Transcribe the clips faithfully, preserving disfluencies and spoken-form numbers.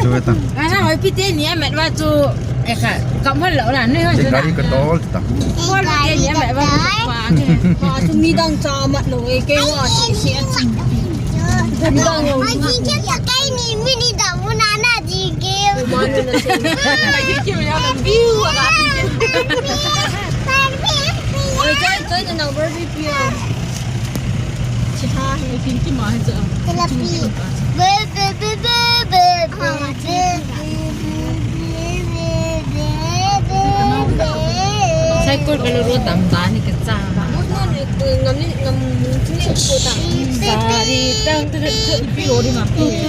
Chu ta. Ana hoi pi te ni a met wa chu. E ka, kam hol lo la, ni hoi. Gari ka tol ta. Hol pi te ni a met wa. Wa chu mi dang cha mat lo e ke wa si si a chi. Mi dang lo. Ai, ki ke ka kai ni mi ni da mu na na ji ke. Ma na na se. Ai, ki ke ya na view wa ga. Oi, choi, choi na na Barbie pi. Chi ha, ai, ki ki ma cha. Sai kol ka lo ro tam ta ni ka cha. Ngam ni, ngam ni, ngam ni ko ta. Sa ri tang tu tu. Pi lo ri ma. Tu tu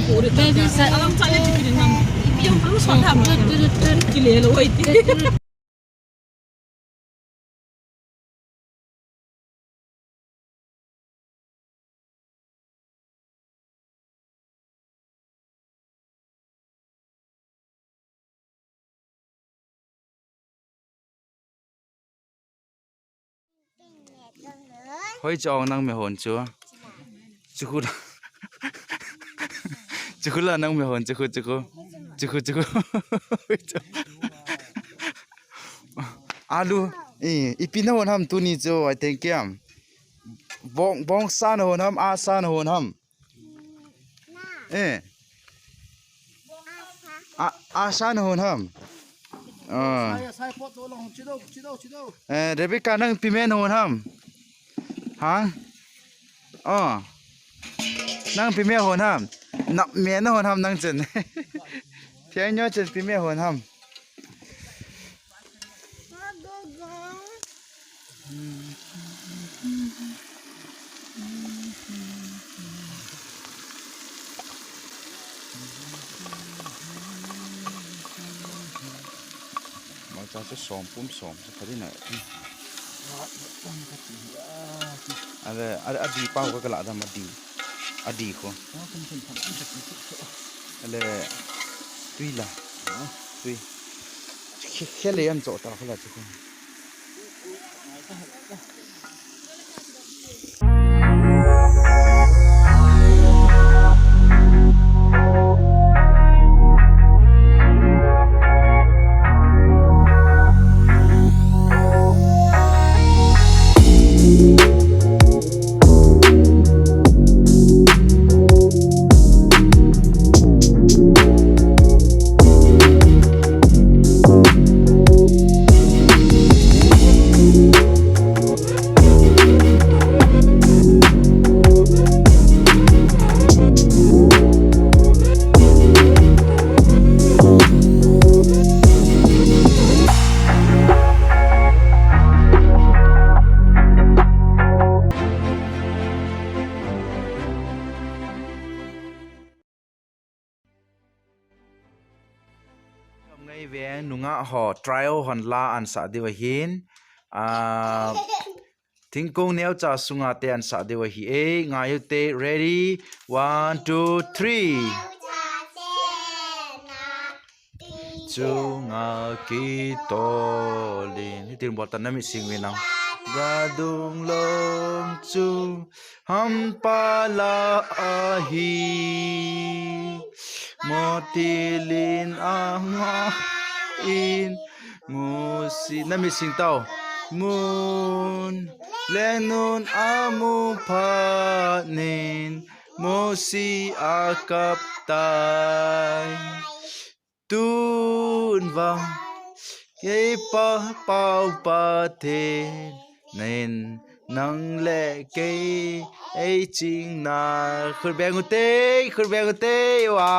tu. Baby sa. Alam cha ni pi ri ngam. Pi yang perlu sa ta ma. Tu tu tu. Ki le lo wai ti. Hoi chong nang me hon chu. Chu khu la. Chu khu la nang me hon chu khu chu khu. Chu khu chu khu. Alu, eh, ipi na hon ham tuni chu, I think kiam. Bong, bong sa na hon ham, a sa na hon ham. Eh. A, a sa na hon ham. Ah. Sai, sai, pot lo long, chido, chido, chido. Eh, Rebecca, nang pi me na hon ham. Ha? Oh. Nang pi me hon ham. Nap me na hon ham nang chen. Thiang nyo chen pi me hon ham. Malcha chu som pum som chu kha ding na. Ale, ale, a di pau ka la da ma di. A di ko. Ale, tui la. Tui. Khe, khe le an cho ta ko la chu ko. Ngai veng nungah ho trial hon la an sa diu ahin. Ah, thingkong neocha sunga te an sa diu ahi e. Ngai u te, ready? One, two, three. Chunga kitolin. Hitin bol tan na mi sing ve nang. Gadung long chu hampa la ahi. Motilin ama in. Musi, na mi sing tau. Mun lengnun amu phanin. Musi akap tai. Tun vang, kei pa pau pa then, nen nang le kei ei ching na. Khut beng u te, khut beng u te, wa.